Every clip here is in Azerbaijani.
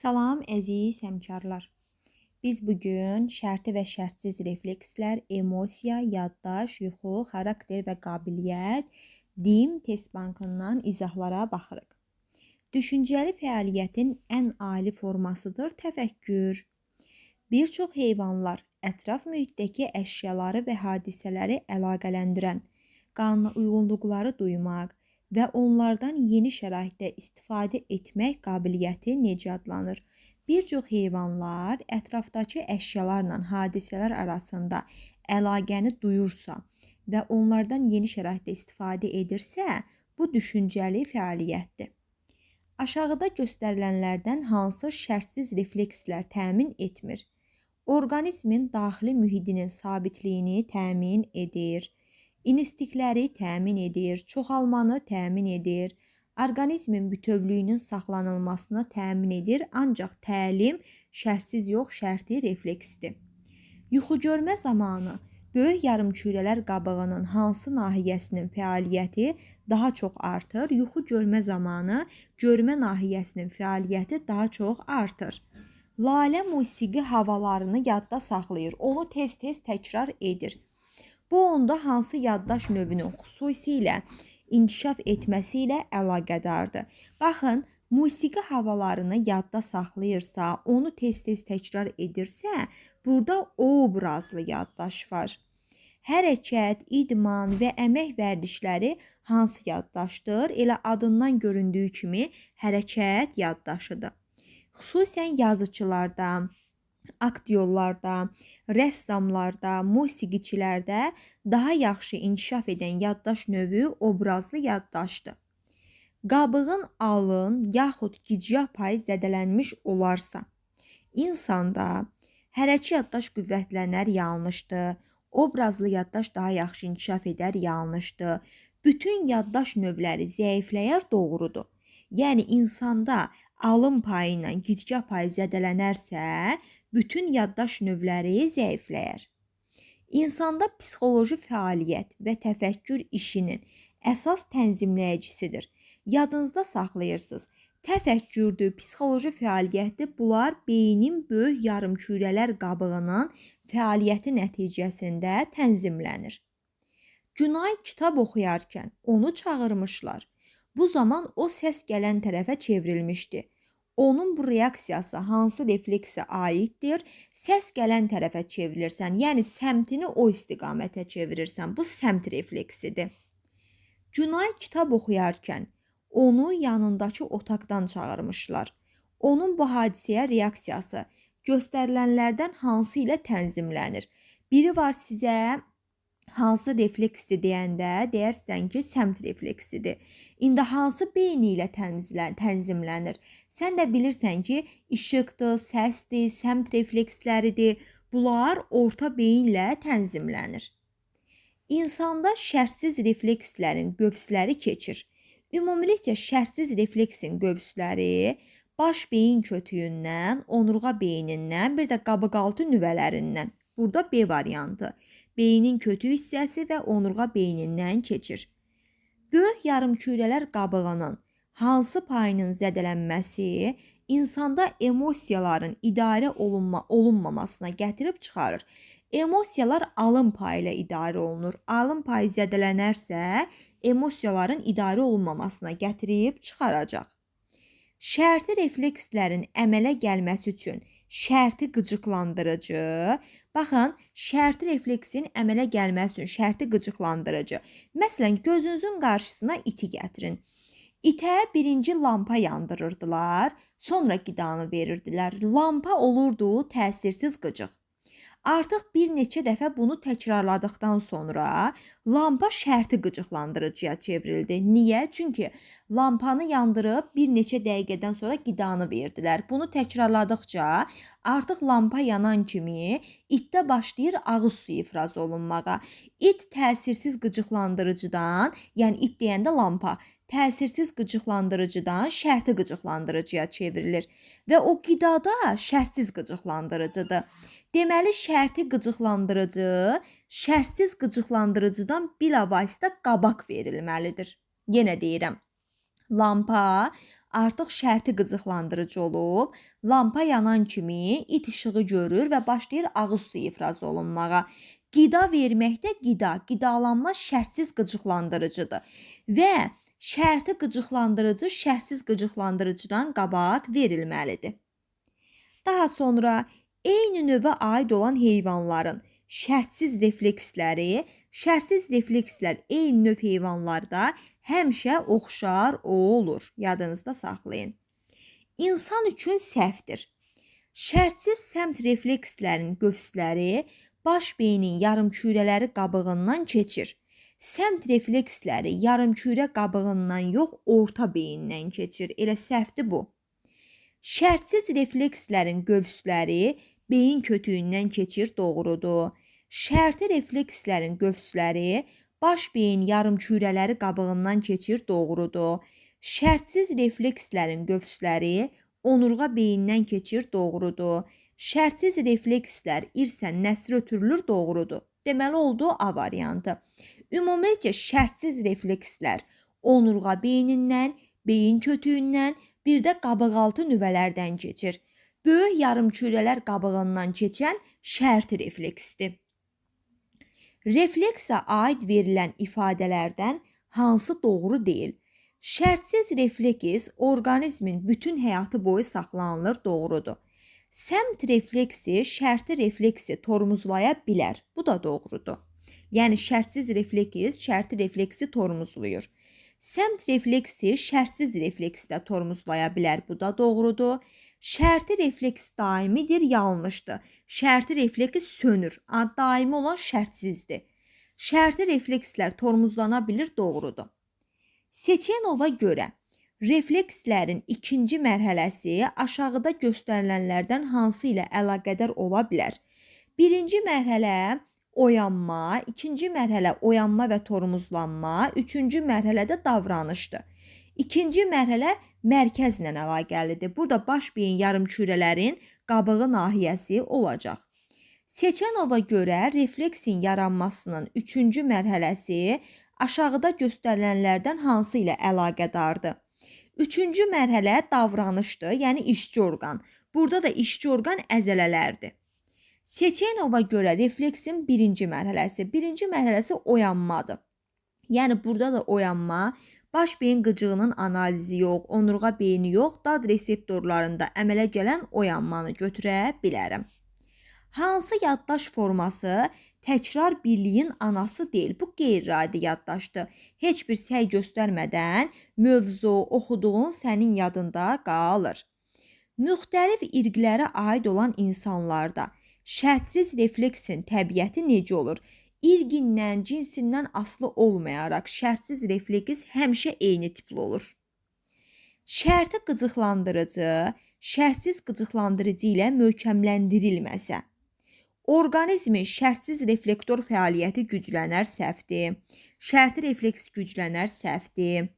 Salam əziz həmkarlar. Biz bugün şərti və şərtsiz reflekslər, emosiya, yaddaş, yuxu, xarakter və qabiliyyət, DİM test bankından izahlara baxırıq. Düşüncəli fəaliyyətin ən ali formasıdır təfəkkür. Bir çox heyvanlar ətraf mühitdəki əşyaları və hadisələri əlaqələndirən qanuna uyğunluqları duymaq və onlardan yeni şəraitdə istifadə etmək qabiliyyəti necə adlanır? Bir çox heyvanlar ətrafdakı əşyalarla hadisələr arasında əlaqəni duyursa və onlardan yeni şəraitdə istifadə edirsə, bu düşüncəli fəaliyyətdir. Aşağıda göstərilənlərdən hansı şərtsiz reflekslər təmin etmir? Orqanizmin daxili mühitinin sabitliyini təmin edir, instinktləri təmin edir, çoxalmanı təmin edir, orqanizmin bütövlüyünün saxlanılmasını təmin edir, ancaq təlim şərtsiz yox, şərti refleksdir. Yuxu görmə zamanı böyük yarımkürələr qabığının hansı nahiyəsinin fəaliyyəti daha çox artır? Yuxu görmə zamanı görmə nahiyəsinin fəaliyyəti daha çox artır. Lalə musiqi havalarını yadda saxlayır, onu tez-tez təkrar edir. Bu onda hansı yaddaş növünün xüsusilə inkişaf etməsi ilə əlaqədardır. Baxın, musiqi havalarını yadda saxlayırsa, onu tez-tez təkrar edirsə, burada obrazlı yaddaş var. Hərəkət, idman və əmək vərdişləri hansı yaddaşdır? Elə adından göründüyü kimi hərəkət yaddaşıdır. Xüsusən yazıçılarda, aktyorlarda, rəssamlarda, musiqiçilərdə daha yaxşı inkişaf edən yaddaş növü obrazlı yaddaşdır. Qabığın alın yaxud gicgah payı zədələnmiş olarsa, insanda hərəki yaddaş qüvvətlənər, yanlışdır. Obrazlı yaddaş daha yaxşı inkişaf edər, yanlışdır. Bütün yaddaş növləri zəifləyər, doğrudur. Yəni insanda alın payı ilə gicgah payı zədələnərsə, bütün yaddaş növləri zəifləyər. İnsanda psixoloji fəaliyyət və təfəkkür işinin əsas tənzimləyicisidir. Yadınızda saxlayırsınız. Təfəkkürdür, psixoloji fəaliyyətdir. Bunlar beynin böyük yarımkürələr qabığının fəaliyyəti nəticəsində tənzimlənir. Günay kitab oxuyarkən onu çağırmışlar. Bu zaman o səs gələn tərəfə çevrilmişdi. Onun bu reaksiyası hansı refleksə aiddir? Səs gələn tərəfə çevrilirsən, yəni səmtini o istiqamətə çevirirsən. Bu səmt refleksidir. Günay kitab oxuyarkən onu yanındakı otaqdan çağırmışlar. Onun bu hadisəyə reaksiyası göstərilənlərdən hansı ilə tənzimlənir? Biri var sizə hansı refleksdir deyəndə deyərsən ki, səmt refleksidir. İndi hansı beyni ilə tənzimlənir? Sən də bilirsən ki, işıqdır, səsdir, səmt refleksləridir. Bunlar orta beyinlə tənzimlənir. İnsanda şərtsiz reflekslərin qövsləri keçir. Ümumilikcə şərtsiz refleksin qövsləri baş beyin kötüyündən, onurğa beynindən, bir də qabıqaltı nüvələrindən. Burada B variantı. Beynin kötük hissəsi və onurğa beynindən keçir. Böyük yarımkürələr qabığının hansı payının zədələnməsi insanda emosiyaların idarə olunmamasına gətirib çıxarır. Emosiyalar alın payı ilə idarə olunur. Alın payı zədələnərsə, emosiyaların idarə olunmamasına gətirib çıxaracaq. Şərti reflekslərin əmələ gəlməsi üçün şərti qıcıqlandırıcı. Baxın, şərti refleksin əmələ gəlməsi üçün şərti qıcıqlandırıcı. Məsələn, gözünüzün qarşısına iti gətirin. İtə birinci lampa yandırırdılar, sonra qidanı verirdilər. Lampa olurdu təsirsiz qıcıq. Artıq bir neçə dəfə bunu təkrarladıqdan sonra lampa şərti qıcıqlandırıcıya çevrildi. Niyə? Çünki lampanı yandırıb bir neçə dəqiqədən sonra qidanı verdilər. Bunu təkrarladıqca artıq lampa yanan kimi itdə başlayır ağız suyu ifraz olunmağa. İt təsirsiz qıcıqlandırıcıdan, yəni it deyəndə lampa, təsirsiz qıcıqlandırıcıdan şərti qıcıqlandırıcıya çevrilir və o qidada şərtsiz qıcıqlandırıcıdır. Deməli, şərti qıcıqlandırıcı şərtsiz qıcıqlandırıcıdan bilavasitə qabaq verilməlidir. Yenə deyirəm, lampa Artıq şərti qıcıqlandırıcı olub. Lampa yanan kimi it işığı görür və başlayır ağız suyu ifraz olunmağa. Qida verməkdə qidalanma şərtsiz qıcıqlandırıcıdır. Və şərti qıcıqlandırıcı şərtsiz qıcıqlandırıcıdan qabaq verilməlidir. Daha sonra eyni növə aid olan heyvanların şərtsiz refleksləri, şərtsiz reflekslər eyni növ heyvanlarda həmişə oxşar olur. Yadınızda saxlayın. İnsan üçün səhvdir. Şərtsiz səmt reflekslərinin qövsləri baş beynin yarımkürələri qabığından keçir. Səmt refleksləri yarımkürə qabığından yox, orta beyindən keçir. Elə səhvdir bu. Şərtsiz reflekslərin qövsləri beyin kötüyündən keçir, doğrudur. Şərti reflekslərin qövsləri baş beyin yarımkürələri qabığından keçir, doğrudur. Şərtsiz reflekslərin qövsləri onurğa beyindən keçir, doğrudur. Şərtsiz reflekslər irsən nəsrə ötürülür, doğrudur. Deməli oldu A variantı. Ümumiyyətcə şərtsiz reflekslər onurğa beynindən, beyin kötüyündən, bir də qabıqaltı nüvələrdən keçir. Böyük yarımkürələr qabığından keçən şərti refleksdir. Refleksə aid verilən ifadələrdən hansı doğru deyil? Şərtsiz refleks orqanizmin bütün həyatı boyu saxlanılır, doğrudur. Səmt refleksi şərti refleksi tormozlaya bilər. Bu da doğrudur. Yəni şərtsiz refleks şərti refleksi tormozlayır. Səmt refleksi şərtsiz refleksi də tormozlaya bilər. Bu da doğrudur. Şərti refleks daimidir, yanlışdır. Şərti refleks sönür. Daimi olan şərtsizdir. Şərti reflekslər tormozlana bilir, doğrudur. Seçenova görə reflekslərin ikinci mərhələsi aşağıda göstərilənlərdən hansı ilə əlaqədar ola bilər? Birinci mərhələ oyanma, ikinci mərhələ oyanma və tormozlanma, üçüncü mərhələdə davranışdır. İkinci mərhələ mərkəzlə əlaqəlidir. Burada baş beyin yarımkürələrin qabığı nahiyəsi olacaq. Seçenova görə refleksin yaranmasının üçüncü mərhələsi aşağıda göstərilənlərdən hansı ilə əlaqədardır? Üçüncü mərhələ davranışdır, yəni işçi orqan. Burada da işçi orqan əzələlərdir. Seçenova görə refleksin birinci mərhələsi. Birinci mərhələsi oyanmadır. Yəni burada da oyanma, baş beyin qıcığının analizi yox, onurğa beyni yox, dad reseptorlarında əmələ gələn oyanmanı götürə bilərəm. Hansı yaddaş forması təkrar birliyin anası deyil? Bu qeyri-adi yaddaşdır. Heç bir səy göstərmədən mövzu, oxuduğun sənin yadında qalır. Müxtəlif irqlərə aid olan insanlarda şərtsiz refleksin təbiəti necə olur? İrqindən, cinsindən asılı olmayaraq şərtsiz refleks həmişə eyni tipli olur. Şərti qıcıqlandırıcı, şərtsiz qıcıqlandırıcı ilə möhkəmləndirilməsə, orqanizmin şərtsiz reflektor fəaliyyəti güclənər, səhvdir. Şərti refleks güclənər, səhvdir.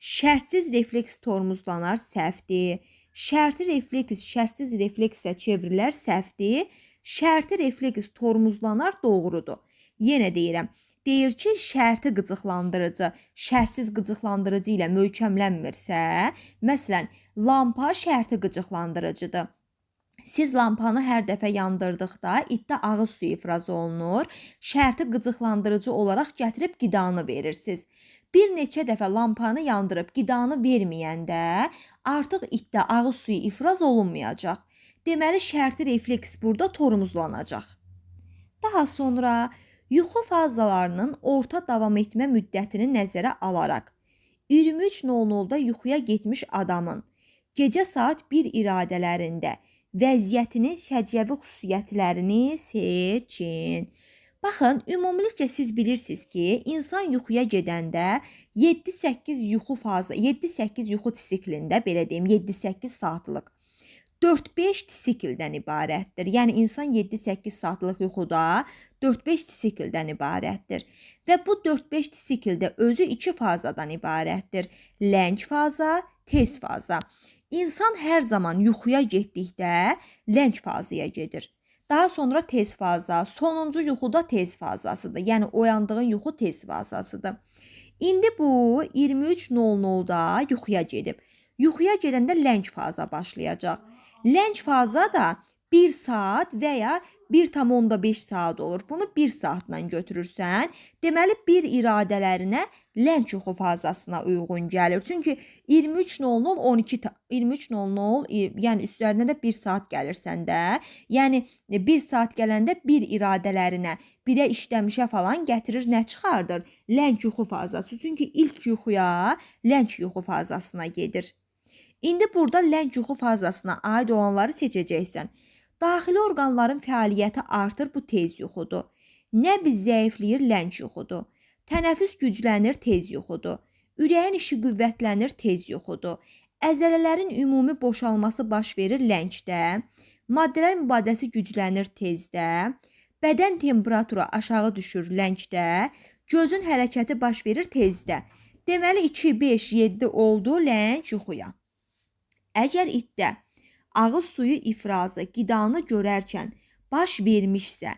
Şərtsiz refleks tormozlanar, səhvdir. Şərti refleks şərtsiz refleksə çevrilər, səhvdir. Şərti refleks tormozlanar, doğrudur. Yenə deyirəm, deyir ki, şərti qıcıqlandırıcı şərtsiz qıcıqlandırıcı ilə möhkəmlənmirsə, məsələn, lampa şərti qıcıqlandırıcıdır. Siz lampanı hər dəfə yandırdıqda itdə ağız suyu ifraz olunur. Şərti qıcıqlandırıcı olaraq gətirib qidanı verirsiniz. Bir neçə dəfə lampanı yandırıb qidanı verməyəndə artıq itdə ağız suyu ifraz olunmayacaq. Deməli, şərti refleks burada tormozlanacaq. Daha sonra yuxu fazalarının orta davam etmə müddətini nəzərə alaraq 23:00-da yuxuya getmiş adamın gecə saat 1 iradələrində vəziyyətinin şəcəvi xüsusiyyətlərini seçin. Baxın, ümumilikdə siz bilirsiniz ki, insan yuxuya gedəndə 7-8 yuxu fazı, 7-8 yuxu siklində, belə deyim, 7-8 saatlıq 4-5 sikldən ibarətdir. Yəni insan 7-8 saatlıq yuxuda 4-5 sikldən ibarətdir. Və bu 4-5 sikldə özü iki fazadan ibarətdir. Ləng faza, tez faza. İnsan hər zaman yuxuya getdikdə ləng fazaya gedir. Daha sonra tez faza, sonuncu yuxuda tez fazasıdır. Yəni oyandığın yuxu tez fazasıdır. İndi bu 23:00-da yuxuya gedib. Yuxuya gedəndə ləng faza başlayacaq. Ləng faza da 1 saat və ya 1,5 saat olur. Bunu 1 saatla götürürsən. Deməli, bir iradələrinə ləng yuxu fazasına uyğun gəlir. Çünki 23:00 12 23:00, yəni üstlərinə də 1 saat gəlirsən də. Yəni 1 saat gələndə bir iradələrinə, 1-ə işləmişə falan gətirir, nə çıxardır? Ləng yuxu fazası. Çünki ilk yuxuya ləng yuxu fazasına gedir. İndi burada ləng yuxu fazasına aid olanları seçəcəksən. Daxili orqanların fəaliyyəti artır, bu tez yuxudur. Nəbz zəifləyir, ləng yuxudur. Tənəffüs güclənir, tez yuxudur. Ürəyin işi qüvvətlənir, tez yuxudur. Əzələlərin ümumi boşalması baş verir ləngdə. Maddələr mübadiləsi güclənir tezdə. Bədən temperaturu aşağı düşür ləngdə. Gözün hərəkəti baş verir tezdə. Deməli 2, 5, 7 oldu ləng yuxuya. Əgər itdə ağız suyu ifrazı qidanı görərkən baş vermişsə,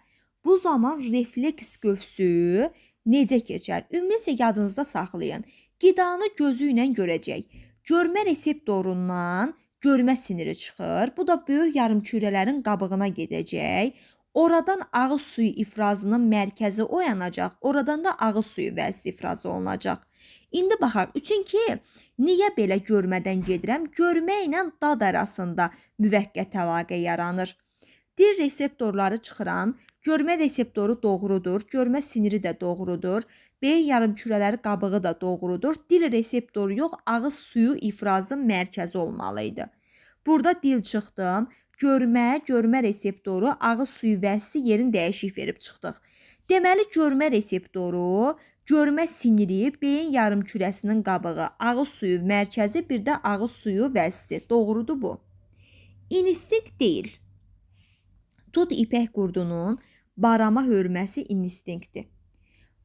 bu zaman refleks qövsü necə keçər? Ümumiyyətcə yadınızda saxlayın. Qidanı gözü ilə görəcək. Görmə reseptorundan görmə siniri çıxır. Bu da böyük yarımkürələrin qabığına gedəcək. Oradan ağız suyu ifrazının mərkəzi oyanacaq. Oradan da ağız suyu vəzisi ifraz olunacaq. İndi baxaq. Çünki niyə belə görmədən gedirəm? Görmə ilə dad arasında müvəqqəti əlaqə yaranır. Dil reseptorları çıxıram. Görmə reseptoru doğrudur. Görmə siniri də doğrudur. Beyin yarımkürələri qabığı da doğrudur. Dil reseptoru yox, ağız suyu ifrazı mərkəzi olmalı idi. Burada dil çıxdım. Görmə, görmə reseptoru, ağız suyu vəzisi yerin dəyişik verib çıxdıq. Deməli, görmə reseptoru, görmə siniri, beyin yarımkürəsinin qabığı, ağız suyu mərkəzi, bir də ağız suyu vəzisi. Doğrudur bu. İnstinkt deyil. Tut ipək qurdunun barama hörməsi instinktdir.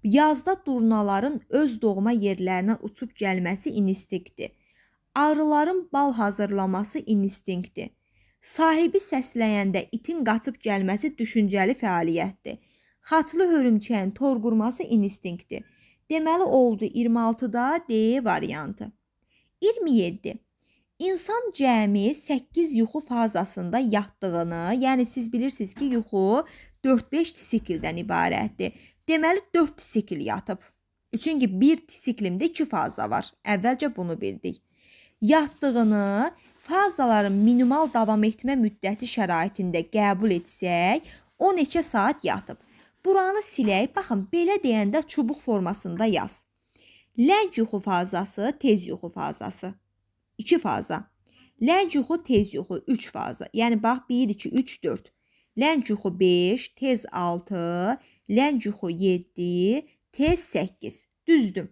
Yazda durnaların öz doğma yerlərinə uçub gəlməsi instinktdir. Arıların bal hazırlaması instinktdir. Sahibi səsləyəndə itin qaçıb gəlməsi düşüncəli fəaliyyətdir. Xaçlı hörümçəyin tor qurması instinktdir. Deməli oldu 26-da D variantı. 27. İnsan cəmi 8 yuxu fazasında yatdığını, yəni siz bilirsiniz ki, yuxu 4-5 sikldən ibarətdir. Deməli 4 sikl yatıb. Çünki bir siklimdə 2 faza var. Əvvəlcə bunu bildik. Yatdığını fazaların minimal davam etmə müddəti şəraitində qəbul etsək, o neçə saat yatıb. Buranı silək. Baxın, belə deyəndə çubuq formasında yaz. Ləng yuxu fazası, tez yuxu fazası. 2 faza. Ləng yuxu, tez yuxu 3 faza. Yəni bax 1, 2, 3, 4. Ləng yuxu 5, tez 6, ləng yuxu 7, tez 8. Düzdüm.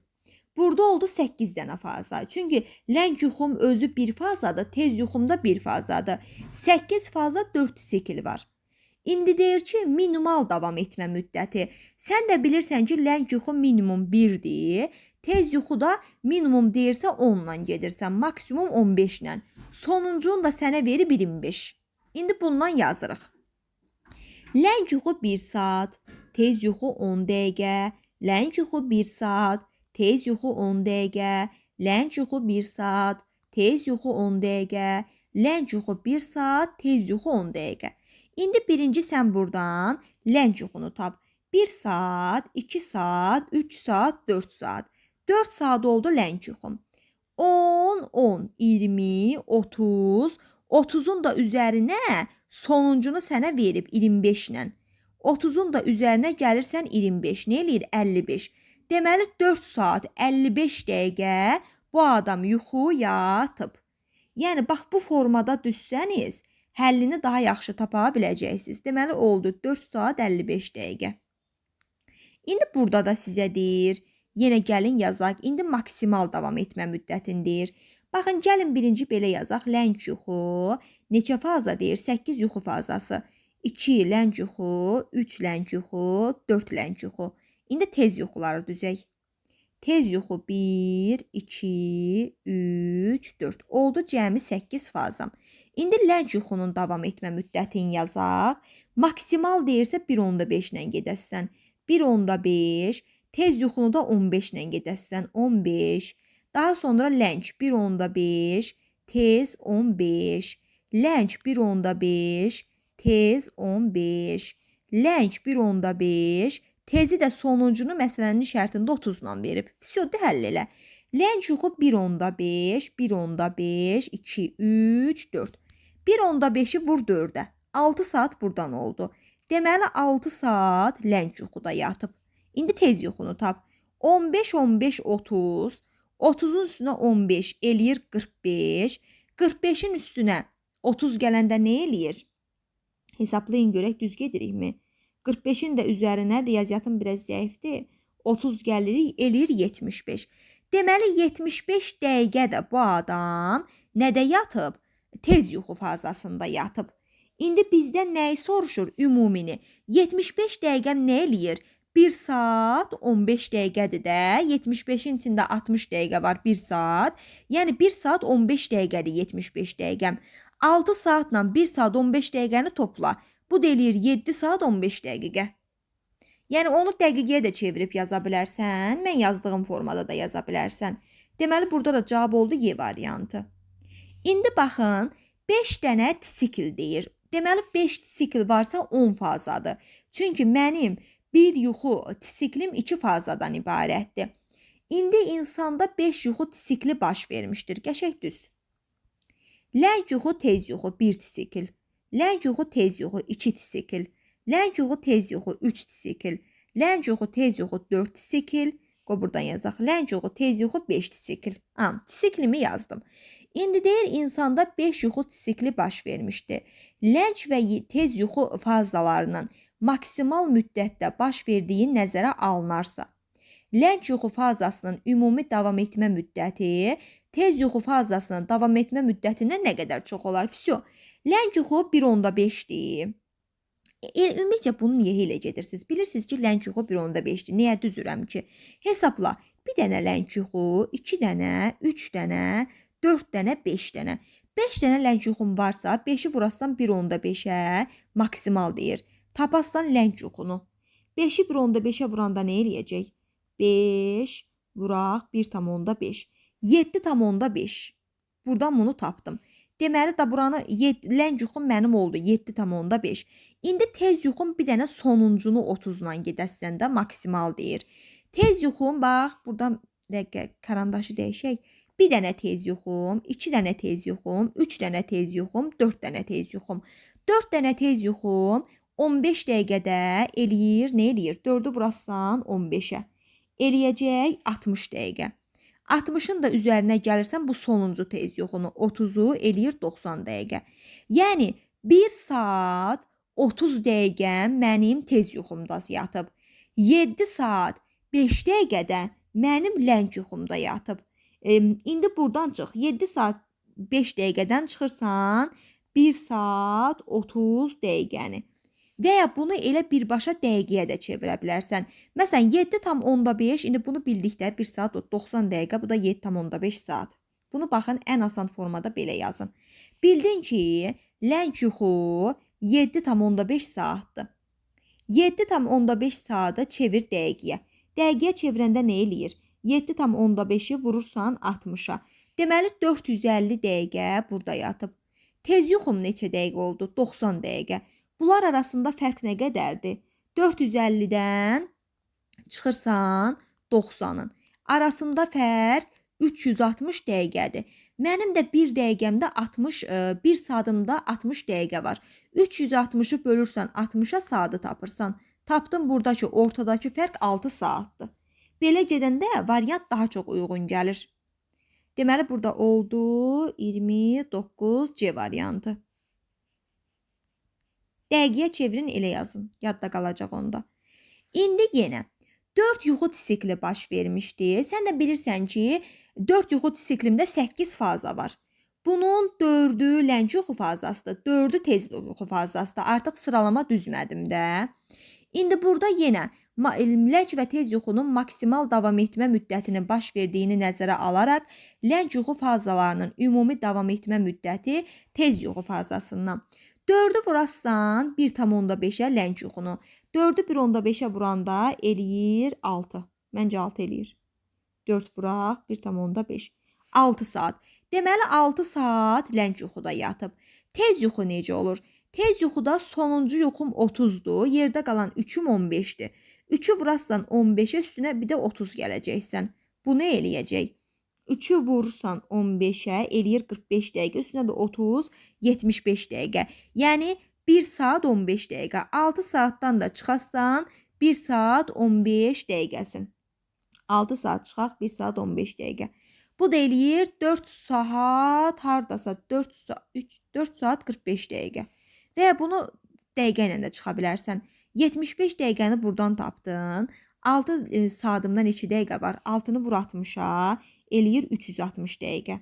Burada oldu 8 dənə faza. Çünki ləng yuxum özü bir fazadır, tez yuxum da bir fazadır. 8 faza 4 sikl var. İndi deyir ki, minimal davam etmə müddəti. Sən də bilirsən ki, ləng yuxu minimum 1-dir. Tez yuxu da minimum deyirsə 10 ilə gedirsən, maksimum 15 ilə. Sonuncunu da sənə verib 25. İndi bundan yazırıq. Ləng yuxu 1 saat, tez yuxu 10 dəqiqə, ləng yuxu 1 saat, tez yuxu 10 dəqiqə, ləng yuxu 1 saat, tez yuxu 10 dəqiqə, ləng yuxu 1 saat, tez yuxu 10 dəqiqə. İndi birinci sən buradan ləng yuxunu tap. 1 saat, 2 saat, 3 saat, 4 saat. 4 saat oldu ləng yuxum. 10, 10, 20, 30, 30-un da üzərinə sonuncunu sənə verib 25 ilə. 30-un da üzərinə gəlirsən 25. Nə eləyir? 55. Deməli 4 saat 55 dəqiqə bu adam yuxu yatıb. Yəni bax bu formada düzsəniz, həllini daha yaxşı tapa biləcəksiniz. Deməli oldu 4 saat 55 dəqiqə. İndi burada da sizə deyir, yenə gəlin yazaq. İndi maksimal davam etmə müddətini deyir. Baxın, gəlin birinci belə yazaq. Ləng yuxu neçə faza deyir? 8 yuxu fazası. 2 ləng yuxu, 3 ləng yuxu, 4 ləng yuxu. İndi tez yuxuları düzək. Tez yuxu 1, 2, 3, 4. Oldu cəmi 8 fazam. İndi ləng yuxunun davam etmə müddətini yazaq. Maksimal deyirsə 1,5 ilə gedəsən. 1,5, tez yuxunu da 15 ilə gedəsən. 15. Daha sonra ləng 1,5, tez 15. Ləng 1,5, tez 15. Ləng 1,5, tezi də sonuncunu məsələnin şərtində 30-la verib. Vəsyo, də həll elə. Ləng yuxu 1,5, 1,5, 2, 3, 4. 1,5-i vur 4-ə. 6 saat buradan oldu. Deməli 6 saat ləng yuxuda yatıb. İndi tez yuxunu tap. 15, 15, 30. 30-un üstünə 15 eləyir 45. 45-in üstünə 30 gələndə nə eləyir? Hesablayın görək düz gedirikmi? 45-in də üzərinə riyaziyyatım biraz zəifdir. 30 gəlirik, eləyir 75. Deməli 75 dəqiqə də bu adam nədə yatıb? Tez yuxu fazasında yatıb. İndi bizdən nəyi soruşur ümumini? 75 dəqiqəm nə eləyir? 1 saat 15 dəqiqədir də. 75-in içində 60 dəqiqə var, 1 saat. Yəni 1 saat 15 dəqiqədir 75 dəqiqəm. 6 saatla 1 saat 15 dəqiqəni topla. Bu da eləyir 7 saat 15 dəqiqə. Yəni onu dəqiqəyə də çevirib yaza bilərsən. Mən yazdığım formada da yaza bilərsən. Deməli burada da cavab oldu Y variantı. İndi baxın, 5 dənə sikl deyir. Deməli 5 sikl varsa 10 fazadır. Çünki mənim bir yuxu siklim 2 fazadan ibarətdir. İndi insanda 5 yuxu sikli baş vermişdir. Qəşəng düz. Ləng yuxu, tez yuxu 1 sikl. Ləng yuxu, tez yuxu 2 sikl. Ləng yuxu, tez yuxu 3 sikl. Ləng yuxu, tez yuxu 4 sikl. Qoy buradan yazaq. Ləng yuxu, tez yuxu 5 sikl. Siklimi yazdım. İndi deyir insanda 5 yuxu sikli baş vermişdi. Ləng və tez yuxu fazalarının maksimal müddətdə baş verdiyi nəzərə alınarsa, ləng yuxu fazasının ümumi davam etmə müddəti tez yuxu fazasının davam etmə müddətindən nə qədər çox olar? Vəsyo. Ləng yuxu 1,5-dir. Ümumiyyətcə bunu niyə elə gedirsiniz? Bilirsiniz ki, ləng yuxu 1,5-dir. Niyə düzürəm ki? Hesabla. Bir dənə ləng yuxu, 2 dənə, 3 dənə, 4 dənə, 5 dənə. 5 dənə ləng yuxum varsa, 5-i vurassan 1,5-ə maksimal deyir. Tapassan ləng yuxunu. 5-i 1,5-ə vuranda nə eləyəcək? 5 vuraq 1,5. 7,5. Buradan bunu tapdım. Deməli də buranı ləng yuxum mənim oldu 7,5. İndi tez yuxum bir dənə sonuncunu 30-la gedəsən də maksimal deyir. Tez yuxum bax buradan dəqiqə karandaşı dəyişək. Bir dənə tez yuxum, 2 dənə tez yuxum, 3 dənə tez yuxum, 4 dənə tez yuxum. 4 dənə tez yuxum 15 dəqiqədə eləyir, nə eləyir? 4-ü vurassan 15-ə. Eləyəcək 60 dəqiqə. 60-ın da üzərinə gəlirsən bu sonuncu tez yuxunu 30-u eləyir 90 dəqiqə. Yəni 1 saat 30 dəqiqə mənim tez yuxumda yatıb. 7 saat 5 dəqiqədə mənim ləng yuxumda yatıb. İndi buradan çıx. 7 saat 5 dəqiqədən çıxırsan 1 saat 30 dəqiqəni. Və ya bunu elə birbaşa dəqiqəyə də çevirə bilərsən. Məsələn 7,5, indi bunu bildikdə 1 saat 90 dəqiqə, bu da 7,5 saat. Bunu baxın ən asan formada belə yazın. Bildin ki, ləng yuxu 7,5 saatdır. 7,5 saatı çevir dəqiqəyə. Dəqiqəyə çevirəndə nə eləyir? 7,5-i vurursan 60-a. Deməli 450 dəqiqə burada yatıb. Tez yuxum neçə dəqiqə oldu? 90 dəqiqə. Bunlar arasında fərq nə qədərdir? 450-dən çıxırsan 90-ın. Arasında fərq 360 dəqiqədir. Mənim də 1 dəqiqəmdə 60, 1 saatımda 60 dəqiqə var. 360-ı bölürsən 60-a saatı tapırsan. Tapdım buradakı ortadakı fərq 6 saatdır. Belə gedəndə variant daha çox uyğun gəlir. Deməli burada oldu 29 C variantı. Dəqiqəyə çevirin, elə yazın. Yadda qalacaq onda. İndi yenə 4 yuxu sikli baş vermişdi. Sən də bilirsən ki, 4 yuxu siklimdə 8 faza var. Bunun 4-ü ləng yuxu fazasıdır, 4-ü tez yuxu fazasıdır. Artıq sıralama düzmədim də. İndi burada yenə ləng və tez yuxunun maksimal davam etmə müddətinin baş verdiyini nəzərə alaraq ləng yuxu fazalarının ümumi davam etmə müddəti tez yuxu fazasından. 4-ü vurassan 1,5-ə ləng yuxunu. 4-ü 1,5-ə vuranda eləyir 6. Məncə 6 eləyir. 4 vuraq 1,5. 6 saat. Deməli 6 saat ləng yuxuda yatıb. Tez yuxu necə olur? Tez yuxuda sonuncu yuxum 30-dur. Yerdə qalan 3-üm 15-dir. 3-ü vurarsan 15-ə, üstünə bir də 30 gələcəksən. Bu nə eləyəcək? 3-ü vurursan 15-ə, eləyir 45 dəqiqə, üstünə də 30, 75 dəqiqə. Yəni 1 saat 15 dəqiqə. 6 saatdan da çıxarsan 1 saat 15 dəqiqəsin. 6 saat çıxaq 1 saat 15 dəqiqə. Bu da eləyir 4 saat hardasa 4 saat 45 dəqiqə. Və ya bunu dəqiqə ilə də çıxa bilərsən. 75 dəqiqəni buradan tapdın. 6 saatımda neçə dəqiqə var? 6-nı vur 60-a, eləyir 360 dəqiqə.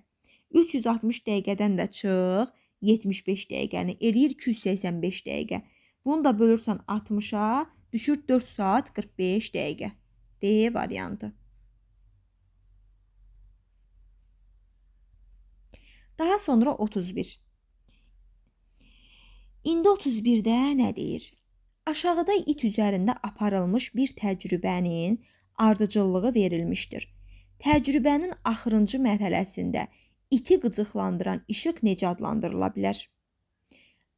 360 dəqiqədən də çıx 75 dəqiqəni, eləyir 285 dəqiqə. Bunu da bölürsən 60-a, düşür 4 saat 45 dəqiqə. D variantı. Daha sonra 31. İndi 31-də nə deyir? Aşağıda it üzərində aparılmış bir təcrübənin ardıcıllığı verilmişdir. Təcrübənin axırıncı mərhələsində iti qıcıqlandıran işıq necə adlandırıla bilər?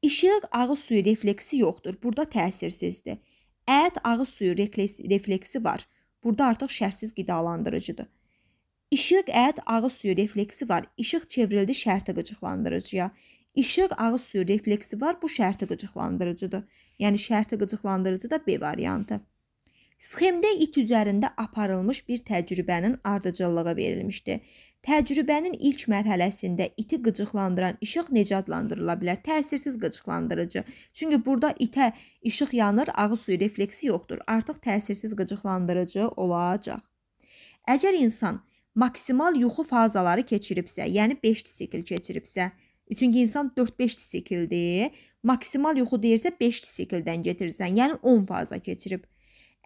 İşıq ağız suyu refleksi yoxdur. Burada təsirsizdir. Ət ağız suyu refleksi var. Burada artıq şərtsiz qidalandırıcıdır. İşıq ət ağız suyu refleksi var. İşıq çevrildi şərti qıcıqlandırıcıya. İşıq ağız suyu refleksi var. Bu şərti qıcıqlandırıcıdır. Yəni şərti qıcıqlandırıcı da B variantı. Sxemdə it üzərində aparılmış bir təcrübənin ardıcıllığı verilmişdi. Təcrübənin ilk mərhələsində iti qıcıqlandıran işıq necə adlandırıla bilər? Təsirsiz qıcıqlandırıcı. Çünki burada itə işıq yanır, ağız suyu refleksi yoxdur. Artıq təsirsiz qıcıqlandırıcı olacaq. Əgər insan maksimal yuxu fazaları keçiribsə, yəni 5 sikl keçiribsə, çünki insan 4-5 sikldir, maksimal yuxu deyirsə 5 sikldən getirirsən, yəni 10 faza keçirib.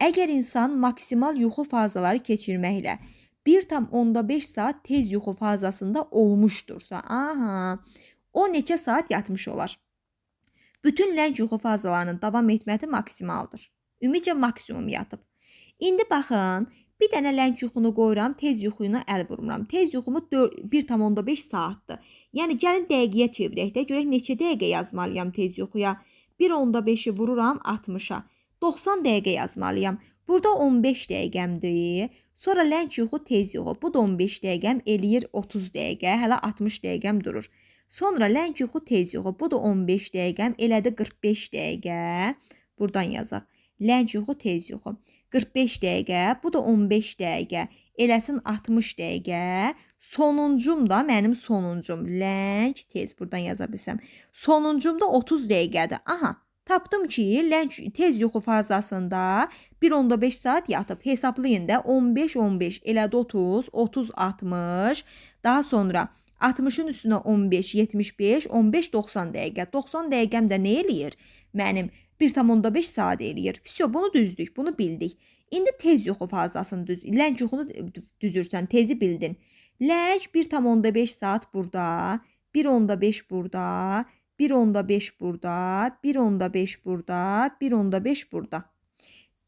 Əgər insan maksimal yuxu fazaları keçirməklə 1,5 saat tez yuxu fazasında olmuşdursa, aha, o neçə saat yatmış olar? Bütün ləng yuxu fazalarının davam etməsi maksimaldır. Ümidcə maksimum yatıb. İndi baxın, bir dənə ləng yuxunu qoyuram, tez yuxuyuna əl vurmuram. Tez yuxumu 1,5 saatdır. Yəni gəlin dəqiqəyə çevirək də, görək neçə dəqiqə yazmalıyam tez yuxuya. 1,5-i vururam 60-a. 90 dəqiqə yazmalıyam. Burada 15 dəqiqəmdir. Sonra ləng yuxu, tez yuxu. Bu da 15 dəqiqəm eləyir 30 dəqiqə. Hələ 60 dəqiqəm durur. Sonra ləng yuxu, tez yuxu. Bu da 15 dəqiqəm elədi 45 dəqiqə. Buradan yazaq. Ləng yuxu, tez yuxu. 45 dəqiqə. Bu da 15 dəqiqə. Eləsin 60 dəqiqə. Sonuncum da mənim sonuncum. Ləng, tez. Buradan yaza bilsəm. Sonuncum da 30 dəqiqədir. Aha. Tapdım ki, ləng tez yuxu fazasında 1,5 saat yatıb. Hesablayın da 15, 15 elədi 30, 30, 60. Daha sonra 60-ın üstünə 15, 75, 15, 90 dəqiqə. 90 dəqiqəm də nə eləyir? Mənim 1,5 saat eləyir. Vəsyo, bunu düzdük, bunu bildik. İndi tez yuxu fazasını düz, ləng yuxunu düzürsən, tezi bildin. Ləng 1,5 saat burada, 1,5 burada, 1,5 burada, 1,5 burada, 1,5 burada.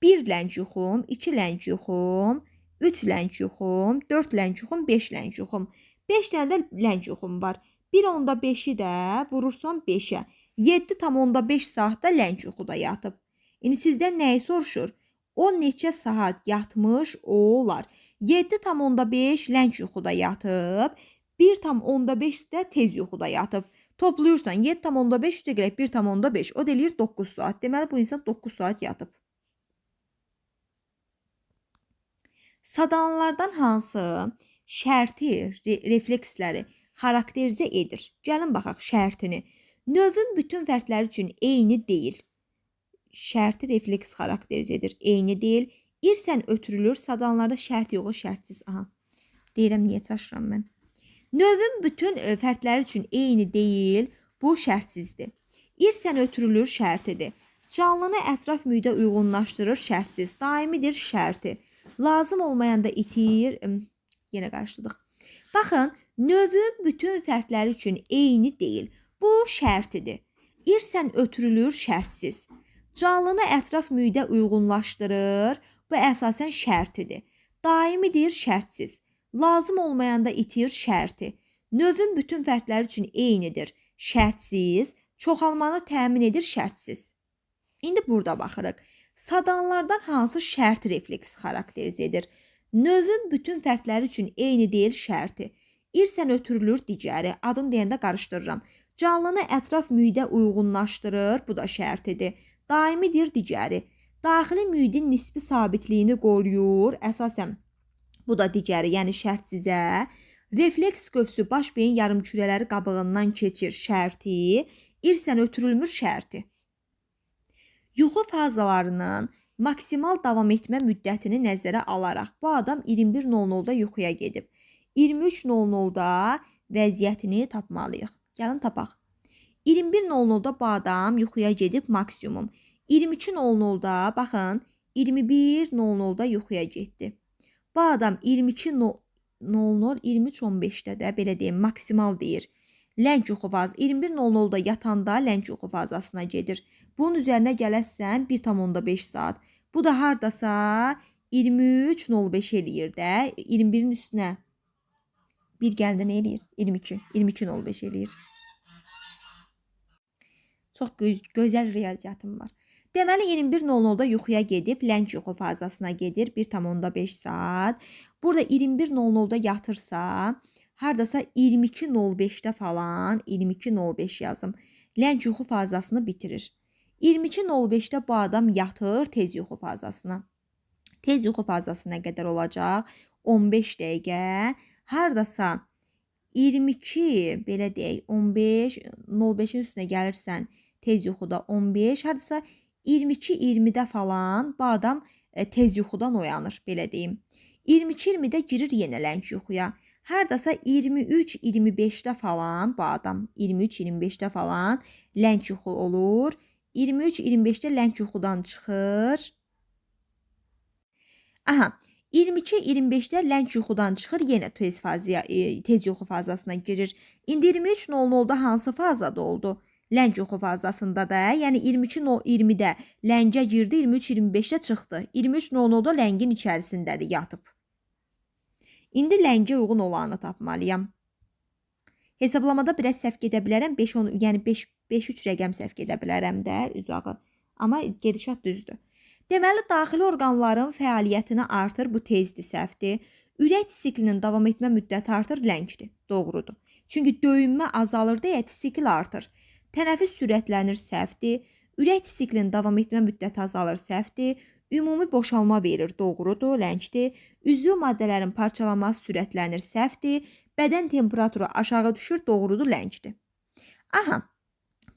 1 ləng yuxum, 2 ləng yuxum, 3 ləng yuxum, 4 ləng yuxum, 5 ləng yuxum. 5 dənə də ləng yuxum var. 1,5-i də vurursan 5-ə. 7,5 saatda ləng yuxuda yatıb. İndi sizdən nəyi soruşur? O neçə saat yatmış olar? 7,5 ləng yuxuda yatıb, 1,5 də tez yuxuda yatıb. Toplayırsan 7,5 üstə gələk 1,5. O da eləyir 9 saat. Deməli bu insan 9 saat yatıb. Sadalanlardan hansı şərti refleksləri xarakterizə edir? Gəlin baxaq şərtini. Növün bütün fərdləri üçün eyni deyil. Şərti refleks xarakterizə edir. Eyni deyil. İrsən ötürülür. Sadalanlarda şərt yox, şərtsiz. Aha. Deyirəm niyə çaşıram mən. Növün bütün fərdləri üçün eyni deyil, bu şərtsizdir. İrsən ötürülür şərtidir. Canlını ətraf mühitə uyğunlaşdırır şərtsiz. Daimidir şərti. Lazım olmayanda itir. Yenə qarışdırdıq. Baxın, növün bütün fərdləri üçün eyni deyil. Bu şərtidir. İrsən ötürülür şərtsiz. Canlını ətraf mühitə uyğunlaşdırır. Bu əsasən şərtidir. Daimidir şərtsiz. Lazım olmayanda itir şərti. Növün bütün fərdləri üçün eynidir, şərtsiz. Çoxalmanı təmin edir, şərtsiz. İndi burada baxırıq. Sadanlardan hansı şərt refleks xarakterizə edir? Növün bütün fərdləri üçün eyni deyil, şərti. İrsən ötürülür, digəri. Adını deyəndə qarışdırıram. Canlını ətraf mühitə uyğunlaşdırır, bu da şərtidir. Daimidir, digəri. Daxili mühitin nisbi sabitliyini qoruyur, əsasən bu da digəri, yəni şərtsizə. Refleks qövsü baş beyin yarımkürələri qabığından keçir, şərti. İrsən ötürülmür, şərti. Yuxu fazalarının maksimal davam etmə müddətini nəzərə alaraq bu adam 21:00-da yuxuya gedib. 23:00-da vəziyyətini tapmalıyıq. Gəlin tapaq. 21:00-da bu adam yuxuya gedib maksimum. 22:00-da baxın 21:00-da yuxuya getdi. Bu adam 22:00 23:15-də də belə deyim maksimal deyir. Ləng yuxu fazı 21:00-da yatanda ləng yuxu fazasına gedir. Bunun üzərinə gələsən 1,5 saat. Bu da hardasa 23:05 eləyir də. 21-in üstünə bir gəldi nə eləyir? 22. 22:05 eləyir. Çox gözəl riyaziyyatım var. Deməli 21:00-da yuxuya gedib ləng yuxu fazasına gedir 1,5 saat. Burada 21:00-da yatırsa, hardasa 22:05-də falan 22:05 yazım. Ləng yuxu fazasını bitirir. 22:05-də bu adam yatır tez yuxu fazasına. Tez yuxu fazası nə qədər olacaq? 15 dəqiqə. Hardasa 22, belə deyək, 15, 05-in üstünə gəlirsən tez yuxuda 15, hardasa 22:20-də falan bu adam tez yuxudan oyanır, belə deyim. 22:20-də girir yenə ləng yuxuya. Hardasa 23:25-də falan bu adam 23:25-də falan ləng yuxu olur. 23:25-də ləng yuxudan çıxır. Aha, 22:25-də ləng yuxudan çıxır, yenə tez fazaya, tez yuxu fazasına girir. İndi 23:00-da hansı fazada oldu? Ləng yuxu fazasında da, yəni 22:20-də ləngə girdi, 23:25-də çıxdı. 23:00-da ləngin içərisindədir, yatıb. İndi ləngə uyğun olanı tapmalıyam. Hesablamada biraz səhv gedə bilərəm. 5-10, yəni 5-3 rəqəm səhv gedə bilərəm də uzağı. Amma gedişat düzdür. Deməli, daxili orqanların fəaliyyətini artır, bu tezdir, səhvdir. Ürək siklinin davam etmə müddəti artır, ləngdir, doğrudur. Çünki döyünmə azalır deyə sikl artır. Tənəffüs sürətlənir, səhvdir. Ürək siklinin davam etmə müddəti azalır, səhvdir. Ümumi boşalma verir, doğrudur, ləngdir. Üzvü maddələrin parçalanması sürətlənir, səhvdir. Bədən temperaturu aşağı düşür, doğrudur, ləngdir. Aha,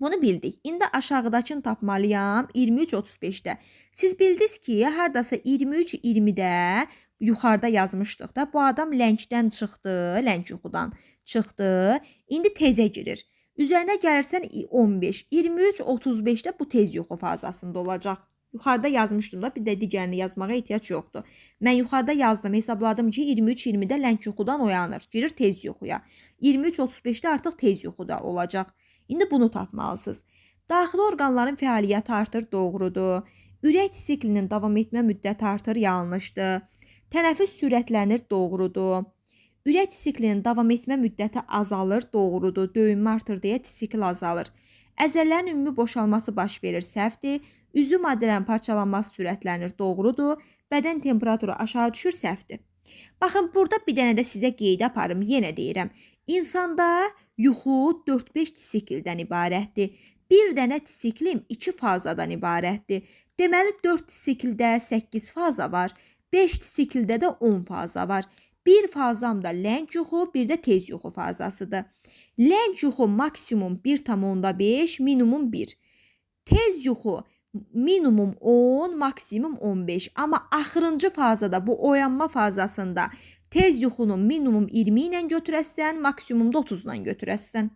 bunu bildik. İndi aşağıdakını tapmalıyam 23:35-də. Siz bildiniz ki, hardasa 23:20-də yuxarıda yazmışdıq da. Bu adam ləngdən çıxdı, ləng yuxudan çıxdı. İndi tezə girir. Üzərinə gəlirsən 15, 23:35-də bu tez yuxu fazasında olacaq. Yuxarıda yazmışdım da, bir də digərini yazmağa ehtiyac yoxdur. Mən yuxarıda yazdım, hesabladım ki, 23:20-də ləng yuxudan oyanır, girir tez yuxuya. 23:35-də artıq tez yuxuda olacaq. İndi bunu tapmalısınız. Daxili orqanların fəaliyyəti artır, doğrudur. Ürək siklinin davam etmə müddəti artır, yanlışdır. Tənəffüs sürətlənir, doğrudur. Ürək siklinin davam etmə müddəti azalır, doğrudur. Döyünmə artır deyə sikl azalır. Əzələlərin ümumi boşalması baş verir, səhvdir. Üzvü maddələrin parçalanması sürətlənir, doğrudur. Bədən temperaturu aşağı düşür, səhvdir. Baxın, burada bir dənə də sizə qeyd aparım, yenə deyirəm. İnsanda yuxu 4-5 sikldən ibarətdir. Bir dənə siklim 2 fazadan ibarətdir. Deməli, 4 sikldə 8 faza var, 5 sikldə də 10 faza var. Bir fazam da ləng yuxu, bir də tez yuxu fazasıdır. Ləng yuxu maksimum 1,5, minimum 1. Tez yuxu minimum 10, maksimum 15. Amma axırıncı fazada, bu oyanma fazasında tez yuxunu minimum 20 ilə götürəsən, maksimumda 30 ilə götürəsən.